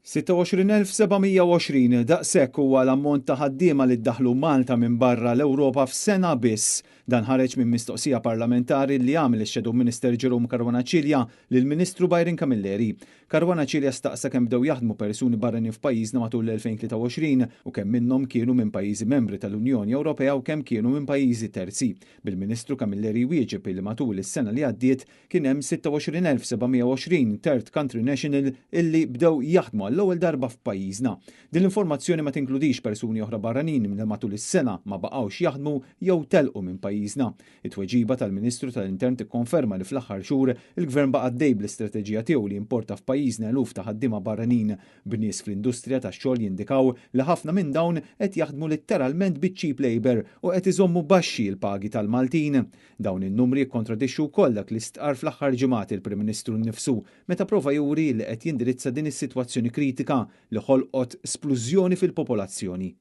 26,720, daqshekk huwa l-ammont ta' ħaddiema li ddaħħlu Malta minn barra l-Ewropa f'sena biss. Dan ħareġ minn mistoqsija parlamentari li għamel ix-Shadow Minister Jerome Caruana Cilia lill-Ministru Byron Camilleri. Caruana Cilia staqsa kemm bdew jaħdmu persuni barranin f'pajjiżna matul l-2023 u kemm minnhom kienu minn pajjiżi membri tal-Unjoni Ewropea u kemm kienu minn pajjiżi terzi. Bil-Ministru Camilleri jwieġeb li matul is-sena li għaddiet Kien hemm 26,720 third country national illi bdew jaħdmu għall-ewwel darba f'pajjiżna. Din l-informazzjoni ma tinkludix persuni oħra barranin li matul is-sena ma baqgħux jaħdmu jew telqu minn pajjiżna. It-tweġiba tal-Ministru tal-Intern tikkonferma li fl-aħħar xhur il-Gvern baqa' għaddej bl-istrateġija tiegħu li jimporta f'pajjiżna eluf ta' ħaddiema barranin, b'nies fl-industrija tax-xogħol jindikaw li ħafna minn dawn qed jaħdmu litteralment biċ-cheap labour u qed iżommu baxxi l-pagi tal-Maltin. Dawn in-numri jikkontradixxu wkoll dak li stqarr fl-aħħar ġimgħat il-Prim Ministru nnifsu meta prova juri li qed jindirizza din is-sitwazzjoni kritika li ħolqot splużjoni fil-popolazzjoni.